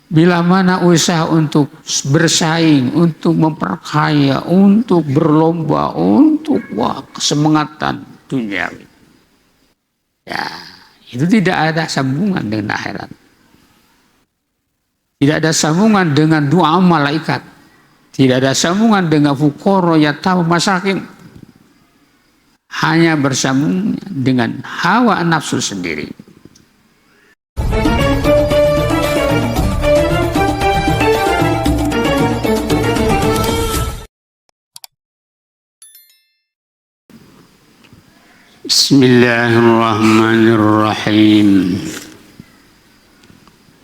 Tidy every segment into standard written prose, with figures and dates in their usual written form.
Bila mana usaha untuk bersaing, untuk memperkaya, untuk berlomba, untuk wah kesemangatan duniawi. Ya, itu tidak ada sambungan dengan akhirat. Tidak ada sambungan dengan doa malaikat. Tidak ada sambungan dengan fuqara, yatim, masakin. Hanya bersambung dengan hawa nafsu sendiri. Bismillahirrahmanirrahim.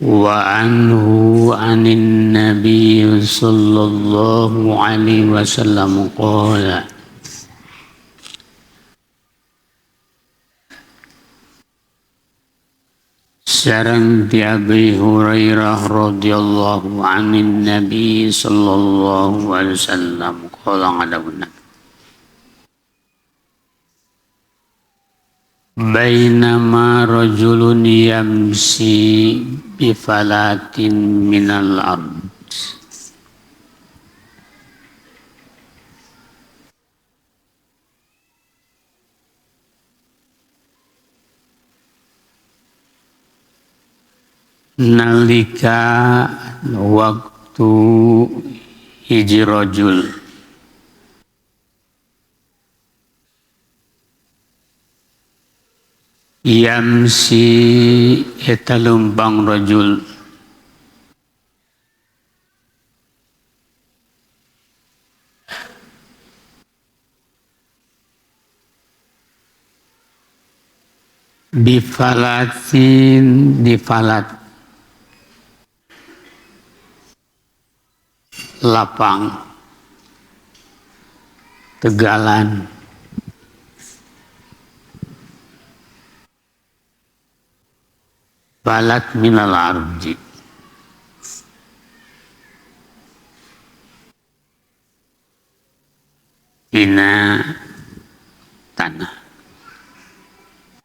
Wa anhu anin nabiy sallallahu alaihi wasallam qala sareng di Abi Hurairah radhiyallahu anin nabi sallallahu alaihi wasallam qala ngadawna bainama rajulun yamsi bifalatin minal ard. Nalika waktu hiji rajul yamsi eta lumbang rajul bifalatin di falat lapang tegalan balat minal ardi dina tanah,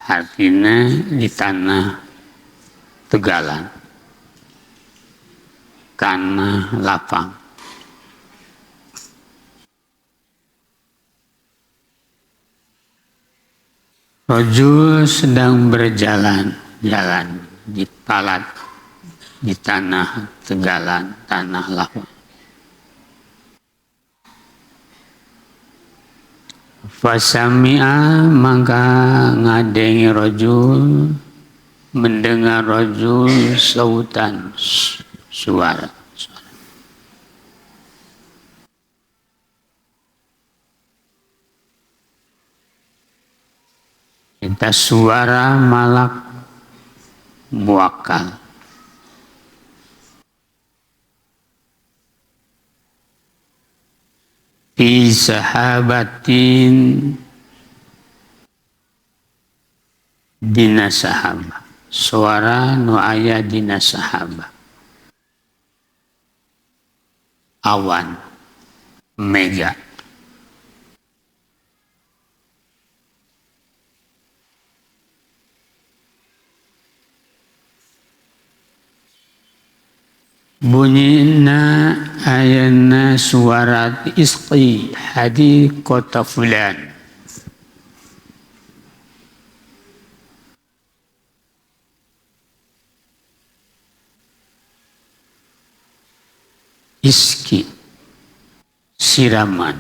artinya di tanah tegalan, tanah lapang. Rajul sedang berjalan-jalan di palat, di tanah tegalan, tanah lapang. Fasami'a maka ngadengi rajul, mendengar rajul sautan suara. Kita suara malak muakal. Fi sahabatin dina sahabah. Suara nu aya dina sahabah. Awan, mega. Bunyina ayana suara isqi hadi kota fulan. Iski, siraman,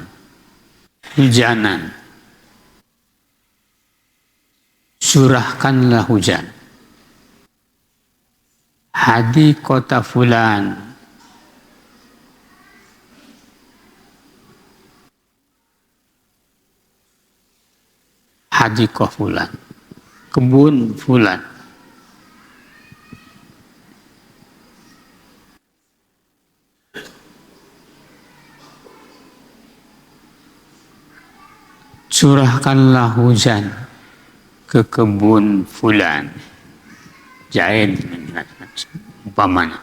hujanan. Surahkanlah hujan. Hadi kota fulan. Hadikoh fulan, kebun fulan. Curahkanlah hujan ke kebun fulan. Jahit umpamanya.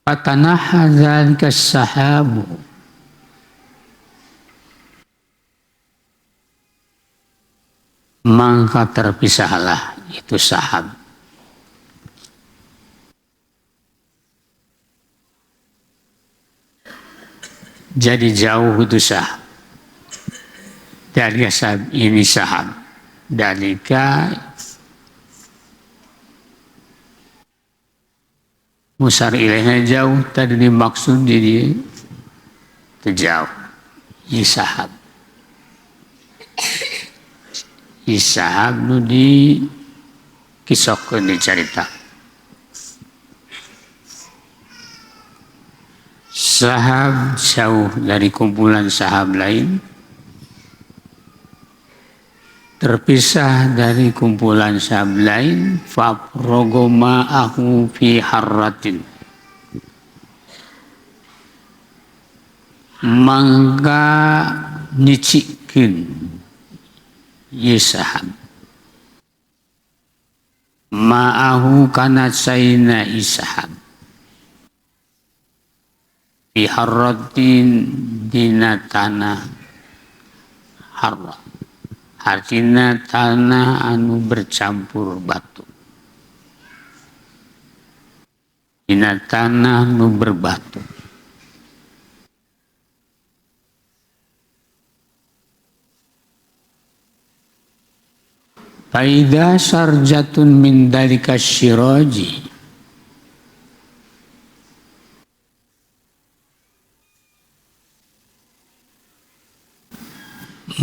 Fatanaha dzalika sahabu. Maka terpisahlah itu sahab. Jadi jauh itu sahab. Dari sahab ini sahab. Dalika musar ilaihnya jauh tadi dimaksud jadi terjauh. Ini sahab. Isahab nu di kisahkeun dicarita. Sahab jauh dari kumpulan sahab lain, terpisah dari kumpulan sahab lain, fafrogo ma'ahu fi harratin. Mangga nyicikeun ye sahab ma'ahu kana caina isahab fi harratin dina tanah harra, artinya tanah anu bercampur batu, dina tanah anu berbatu. Faida sarjatun min dalika syiraji,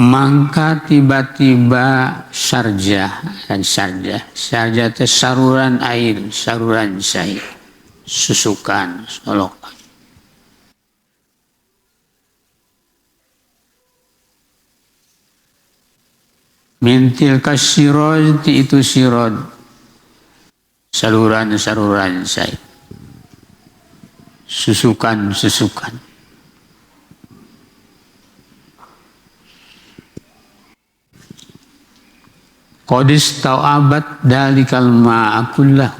maka tiba-tiba sarjah dan sarjah, sarjah itu saluran air, saluran cair, susukan, solokan. Mintil kasiroj itu siroj, saluran-saluran cair, susukan-susukan. Qadis tau'abat dalikal ma'akullah,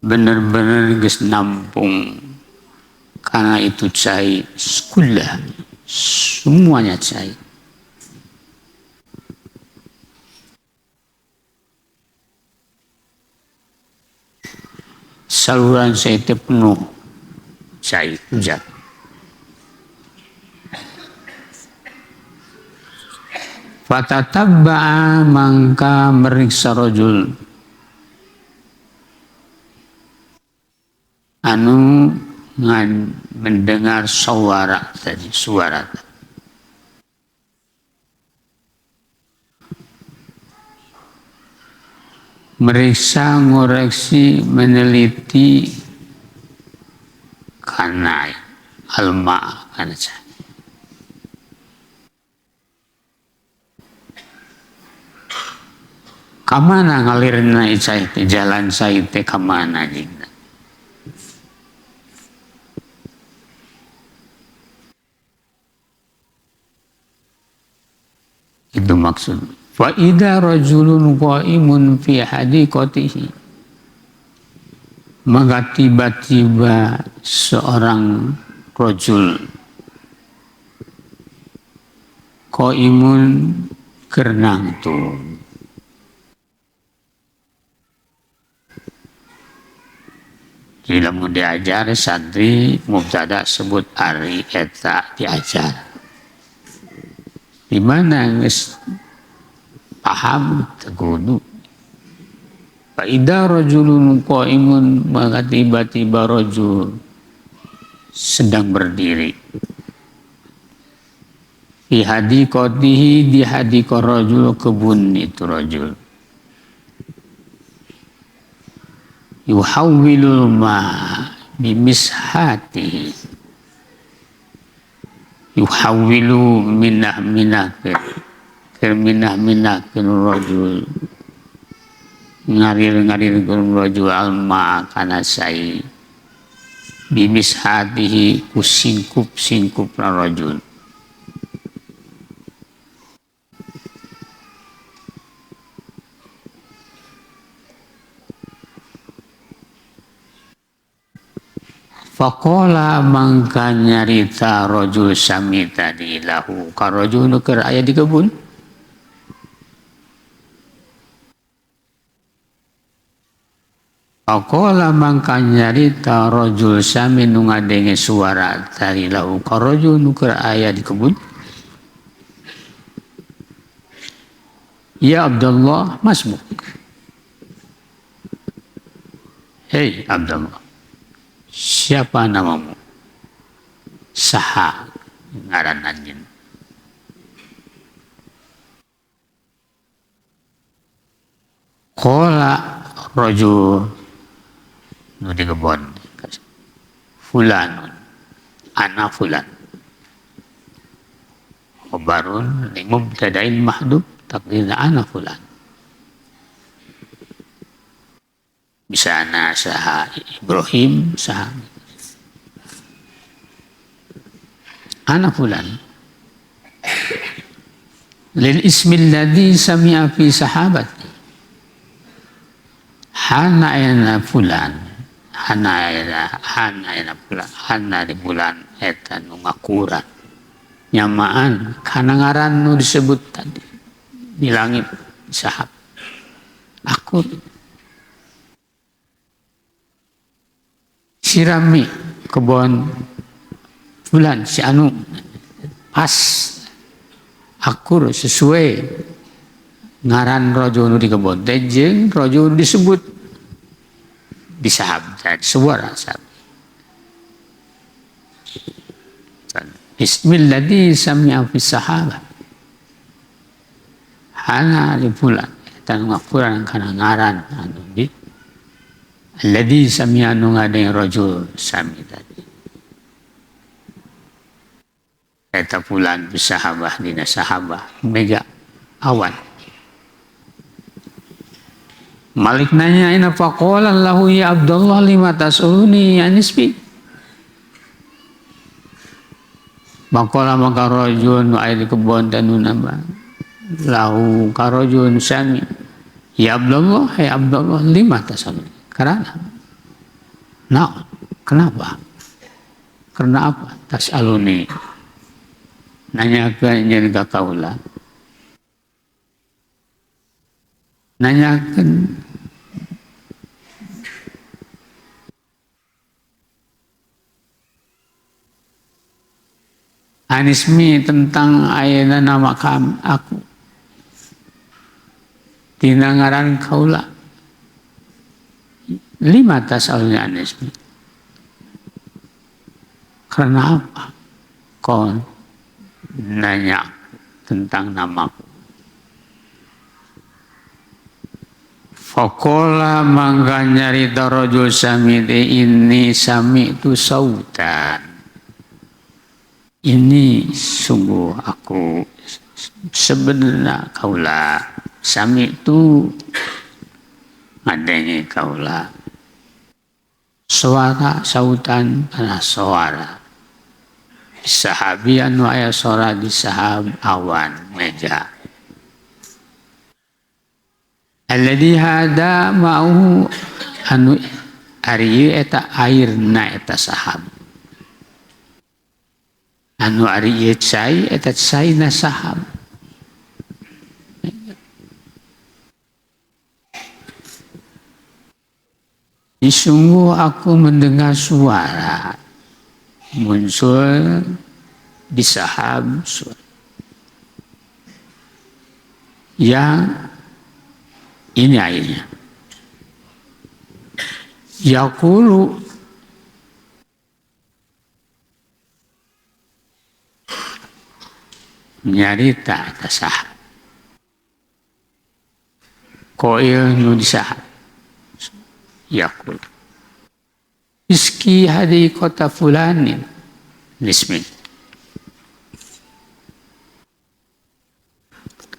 benar-benar geus nampung karena itu cai kullah, semuanya cai. Saluran saya itu penuh cai hujan. Fatatabba'a mangka meriksa rajul anu ngan mendengar suara tadi, suara tadi. Meriksa, ngoreksi, meneliti karena alma karena cai. Kamana ngalirna cai teh, jalan cai teh kamana jigna. Itu maksud. Fa idza rajulun qa'imun fi hadiqatihi, maka tiba-tiba seorang rajul qa'imun kerenang tuh. Jadi lamun diajar santri mubtada sebut ari eta diajar. Di mana geus paham teu kudu. Fa idza rajulun qa'imun, maka tiba-tiba rajul sedang berdiri. Fi hadiqatihi, di hadiqah rajul, kebun itu rajul. Yuhawwilul ma bimishatihi, yuhawwilu minah minah ke minah minah ke rajul, ngarir ngarir ke rajul alma kana sai bimishatihi ku singkup singkup rajul. Faqala mangka nyarita rajul sami tadi lahu ka rajul nu keur aya di kebun. Faqala mangka nyarita rajul sami nu ngadenge suara tadi lahu ka rajul nu keur aya di kebun. Ya Abdullah masmuk. Hei Abdullah, siapa namamu? Saha ngaran anjeun. Qala rajul nu di kebon, fulanun, ana fulan. Khabarun li mubtada'in mahdhuf taqdirna ana fulan. Bisa ana saha Ibrahim saha ana fulan lil ismi alladhi sami'a fi sahabati hana ana fulan hana ana fulan hana di bulan eta nu ngakuran nyamaan kana ngaran nu disebut tadi di langit sahab aku sirami kebon bulan si anu pas akur sesuai ngaran raja nu di kebon teh jeung raja nu disebut di sahab tadi suara sahab ismil ladzi sami'a fi sahabah hana li fulan tan ngakuran kana ngaran anu di alladzi sami'a nu ngadeng rajul sami tadi eta fulan sahabah dina sahabah mega awan. Malik nanya ina faqala lahu ya Abdullah lima tas'aluni an ismi. Maqala maka rajul nu aya di kebon dan nu nambah lahu karajul sami ya Abdullah, hai Abdullah lima tas'aluni. Karena nah, kenapa? Karena apa? Tas'aluni nanyakeun jeung ka kaula. Nanyakeun anismi tentang ayeuna nama kam aku. Dina ngaran kaula. Lima tas'aluni anismi. Karena apa? Kau nanya tentang namaku. Faqala mangga nyarita rajul sami ini sami'tu sautan. Ini sungguh aku sebenarnya kaula sami'tu ngadenge kaula suara sautan kana suara sahabi anu aya suara di sahab awan meja alladzi hada ma'uhu anu ari eta airna eta sahab anu ari ieu cai eta caina sahab. Sungguh aku mendengar suara muncul di sahab suara yang ini airnya. Yaqulu nyarita eta sahab qail nu di sahab yaqul iski hadi kota fulanin nismin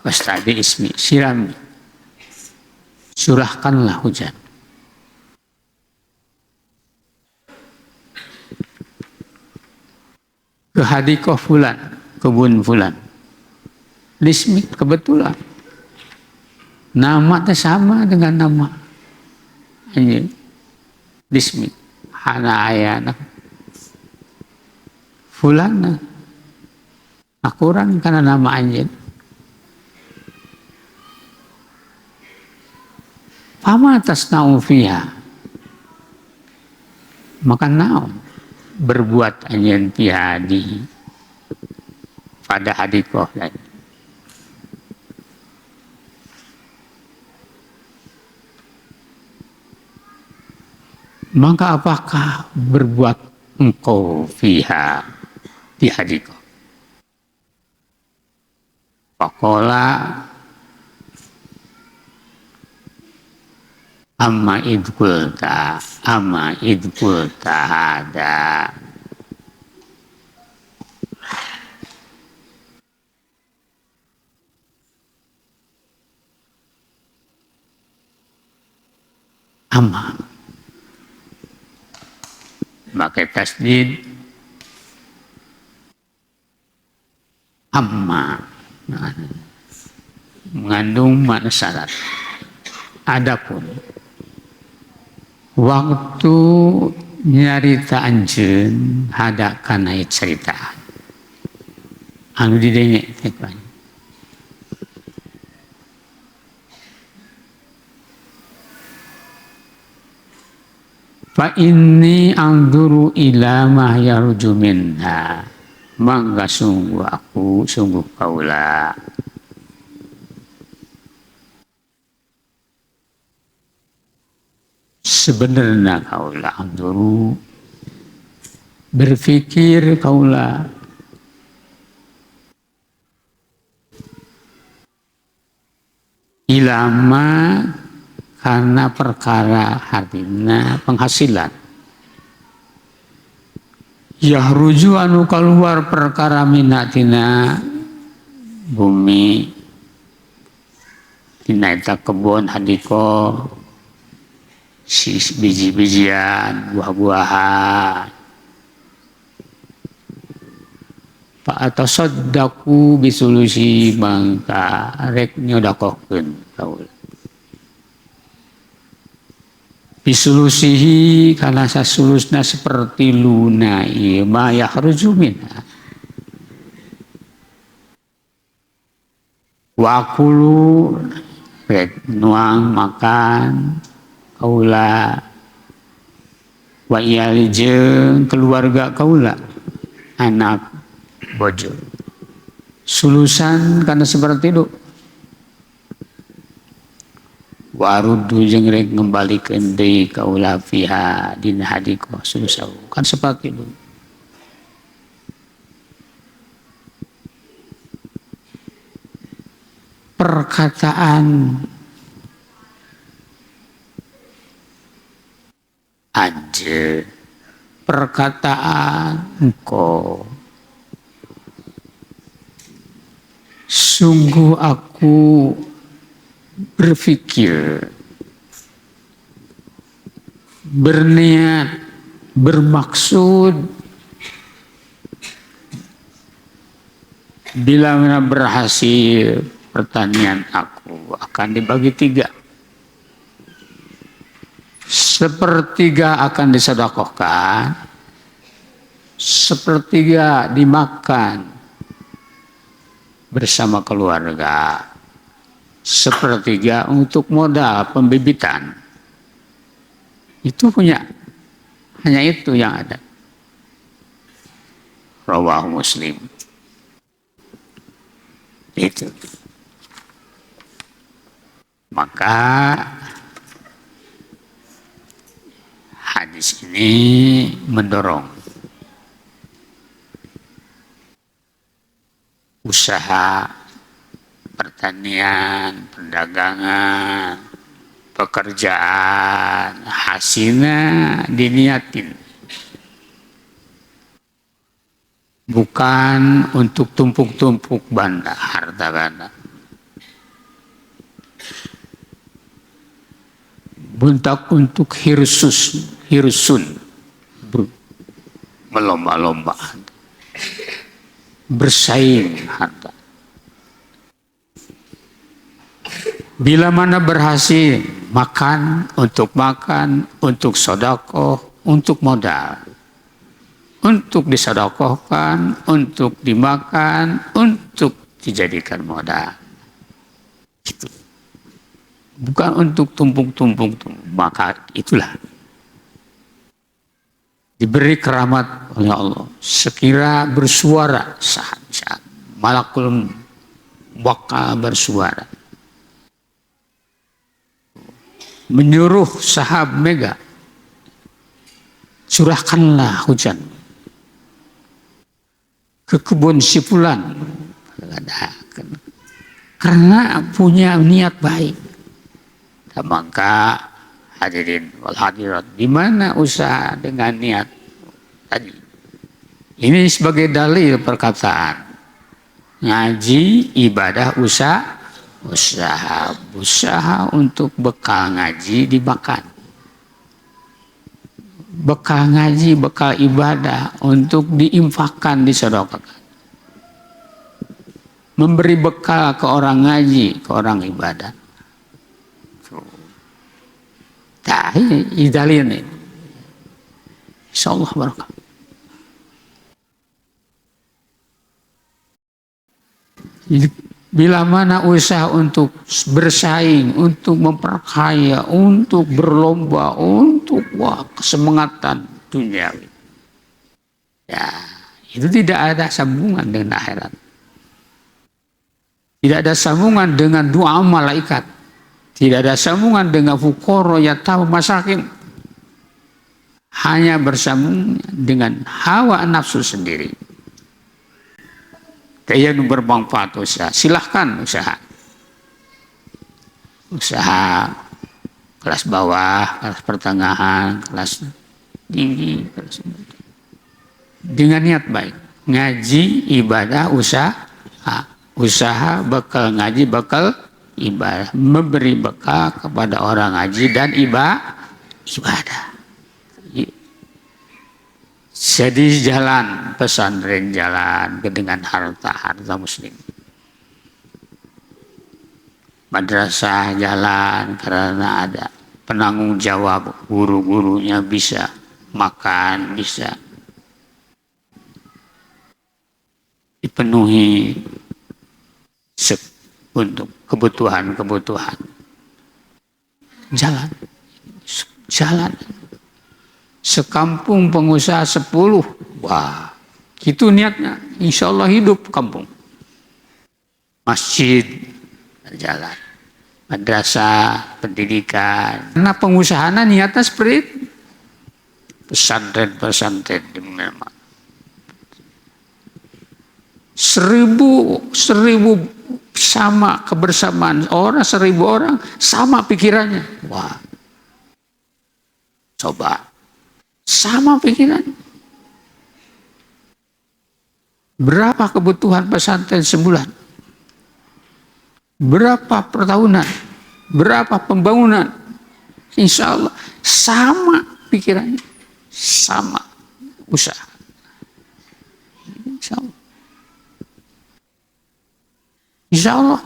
wastadi ismi siram surahkanlah hujan ke hadikoh fulan kebun fulan lismi kebetulan nama teh sama dengan nama anjing lismi hana ayana Fulana akuran kana nama anjeun. Fama tasna'u fiha, maka naon berbuat anjeun fiha di pada hadikoh lain. Maka apakah berbuat engkau fiha di hadikoh? Faqala amma idkulta, amma idkulta hada. Amma pakai tasdid amma mengandung makna syarat. Adapun waktu nyarita anjeun hada kana cerita anu didenge teh. Fa inni anzuru ila ma yaruju minha, mangga sungguh aku, sungguh kaula sebenarnya kaula anzuru berfikir kaula ilama karena perkara hartina penghasilan yahruju anu keluar perkara minatina bumi tina eta kebon hadiko si biji-bijian buah-buahan fa atasaddaqu bisulusi mangka rek nyodakohkeun kaula bisulusihi karena sasulusna seperti luna ieu ma yakhruju minha wa akulu rek nuang makan kaula wa iyali jeung keluarga kaula anak bojo sulusan karena seperti itu warudu jeung rek ngembalikeun deui kaula fiha dina hadiko sulusau kan seperti itu. Perkataan anjeun, perkataan engkau, sungguh aku berfikir, berniat, bermaksud bila mana berhasil pertanian aku akan dibagi tiga. Sepertiga akan disedekahkan, sepertiga dimakan bersama keluarga, sepertiga untuk modal pembibitan. Itu punya, hanya itu yang ada. Rawahu Muslim. Itu. Maka hadis ini mendorong usaha pertanian, perdagangan, pekerjaan, hasilnya diniatin. Bukan untuk tumpuk-tumpuk banda, harta banda. Buntak untuk hirsus, hirsun, melomba-lomba, bersaing harta. Bila mana berhasil, makan, untuk sedekah, untuk modal, Untuk disedekahkan, untuk dimakan, untuk dijadikan modal. Gitu. Bukan untuk tumpuk-tumpuk, maka itulah diberi keramat oleh Allah. Sekira bersuara saat malakul bakal bersuara menyuruh sahab mega, curahkanlah hujan ke kebun si fulan, karena punya niat baik. Maka hadirin wal hadirat, di mana usaha dengan niat tadi? Ini sebagai dalil perkataan ngaji, ibadah, usaha, usaha, usaha untuk bekal ngaji dimakan, bekal ngaji, bekal ibadah untuk diinfakkan, disedekahkan, memberi bekal ke orang ngaji, ke orang ibadah. Nah, ini dalil ini. Insyaallah barakah. Bila mana usaha untuk bersaing, untuk memperkaya, untuk berlomba, untuk wah kesemangatan duniawi, ya itu tidak ada sambungan dengan akhirat. Tidak ada sambungan dengan doa malaikat. Tidak ada sambungan dengan fuqara, yatim, masakin. Hanya bersambung dengan hawa nafsu sendiri. Yang bermanfaat usaha, silahkan usaha. Usaha kelas bawah, kelas pertengahan, kelas tinggi, kelas dengan niat baik. Ngaji, ibadah, usaha. Usaha bekal ngaji, bekal ibadah, memberi bekal kepada orang ngaji dan ibadah. Jadi jalan pesantren, jalan dengan harta-harta muslim. Madrasah jalan karena ada penanggung jawab, guru-gurunya bisa makan, bisa dipenuhi untuk kebutuhan-kebutuhan. Jalan, jalan. Sekampung pengusaha 10, wah, gitu niatnya. Insya Allah hidup kampung. Masjid jalan, madrasah, pendidikan. Karena pengusahanya niatnya seperti itu. Pesantren-pesantren di mana. 1000 sama kebersamaan orang, 1000 orang sama pikirannya. Wah, coba sama pikiran. Berapa kebutuhan pesantren sebulan? Berapa pertahunan? Berapa pembangunan? Insya Allah sama pikirannya, sama usaha. Insya Allah. Insya Allah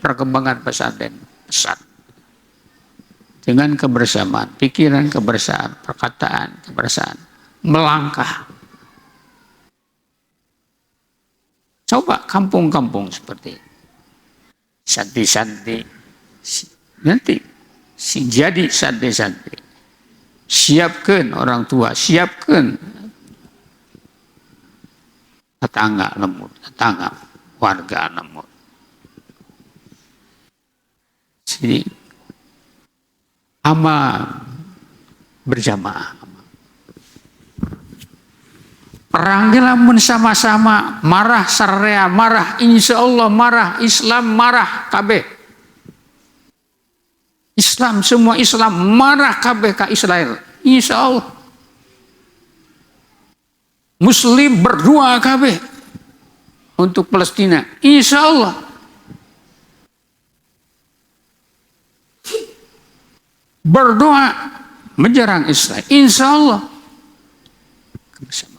perkembangan pesantren pesat. Dengan kebersamaan, pikiran kebersamaan, perkataan kebersamaan, melangkah. Coba kampung-kampung seperti itu. Santi-santi, nanti jadi santi-santi. Siapkan orang tua, siapkan tetangga lembut, tetangga warga lembut. Jadi amal berjamaah. Perang lamun sama-sama marah syariah, marah insya Allah marah Islam, marah kabeh. Islam, semua Islam marah kabeh ka Israel. Insya Allah. Muslim berdoa kabeh untuk Palestina. Insya Allah. Berdoa menyerang Israel. Insya Allah. Kebersamaan.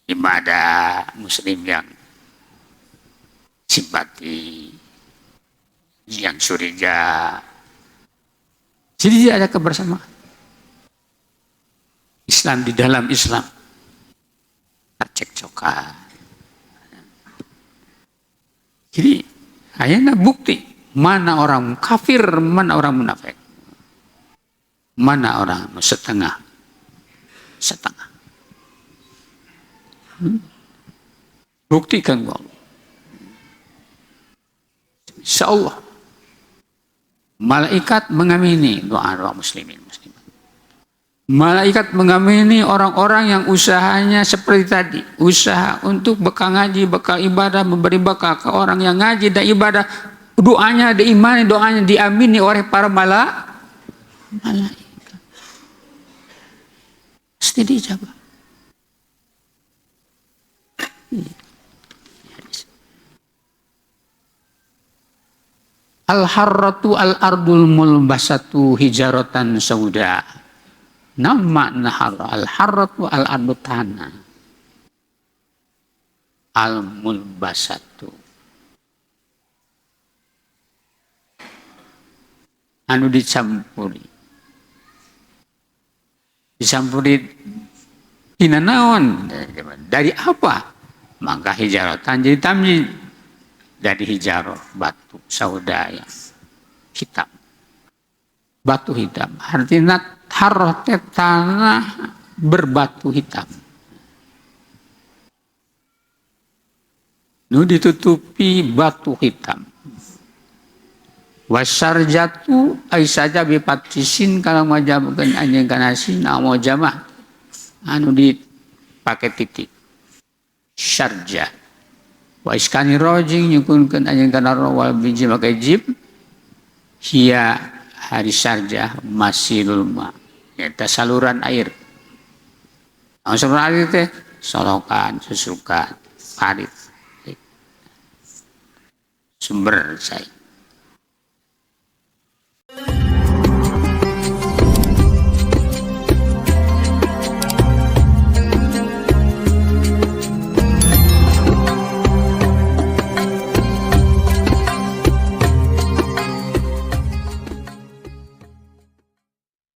Ibadah Muslim yang simpati, yang curiga. Jadi tidak ada kebersamaan. Islam di dalam Islam. Cekcokan. Jadi ayeuna bukti mana orang kafir, mana orang munafik. Mana orang setengah setengah. Buktikan Allah. Insya Allah. Malaikat mengamini doa-doa muslimin muslimat. Malaikat mengamini orang-orang yang usahanya seperti tadi. Usaha untuk bekal ngaji, bekal ibadah, memberi bekal ke orang yang ngaji dan ibadah. Doanya diimani, doanya diamini oleh para malaikat. Pasti diijabah. Al-harratu al-ardul mulbasatu hijaratan sauda. Nama makna al-harratu al-ardu tanah. Al-mulbasatu. Anu dicampuri. Dicampuri tina naon? Dari apa? Maka hijaratan jadi tamyiz. Dari hijaroh, batu sauda yang hitam. Batu hitam. Artinya harroh teh tanah berbatu hitam. Nu ditutupi batu hitam. Wasarjatu aisaja bipatisin kalau majabukan anjing kanasin mau jamah anu dipakai titik. Syarjah. Wa iskani rojing nyukunkeun anjeun kana ro wal biji make jib hiya hari sarjah masilul ma eta saluran air. Naon saluran air teh? Solokan, susukan, parit, sumber cai.